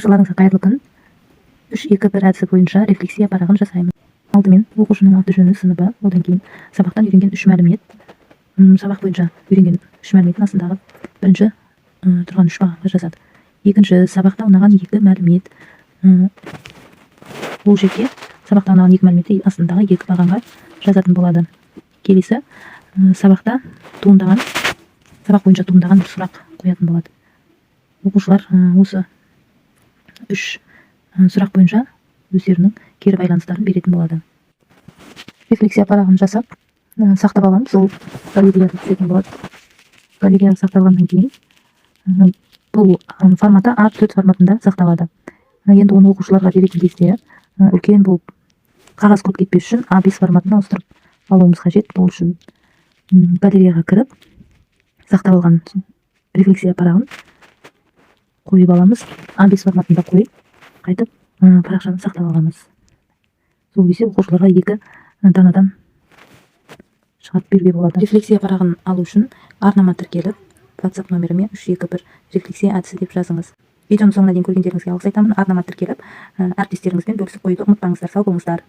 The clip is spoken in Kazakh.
Баршаларыңызға қайырлы күн. 3-2-1 әдісі бойынша рефлексия парағын жасаймын. Алдымен оқушының аты жөні, сыныбы, одан кейін сабақтан үйренген үш мәлімет, сабақ бойынша үйренген үш мәліметтің астындағы бірінші тұрған үш бағанға жазады. Екінші, сабақта ұнаған екі мәлімет, ол жерге сабақта ұнаған екі мәліметті астындағы екі бағанға жазатын болады. Келесі, сабақта туындаған, сабақ бойынша туындаған бір сұрақ қоятын болады. Оқушылар осы үш сұрақ бойынша өздерінің кері байланыстарын беретін болады. Рефлексия парағын жасап, сақтап аламыз. Ол галереяда түсетін болады. Галереяда сақталғаннан кейін бұл форматы А4 форматында сақталады. Енді оны оқушыларға беретін кезде үлкен болып қағаз көп кетпес үшін А5 форматына ауыстырып алуымыз қажет. Бұл үшін галереяға кіріп, сақтап алған рефлексия парағын қойып аламыз. А5 форматында қойып, қайтып парақшаны сақтап аламыз. Сол кезде оқушыларға екі данадан шығарып беруге болады. Рефлексия парағын алу үшін арнама тіркеліп, WhatsApp номеріме 3-2-1 рефлексия әдісі деп жазыңыз. Видеоның соңына дейін көргендеріңізге алғыс айтамын. Арнама тіркеліп, әріптестеріңізбен бөлісіп қоюды ұмытпаңыздар. Сау болыңыздар.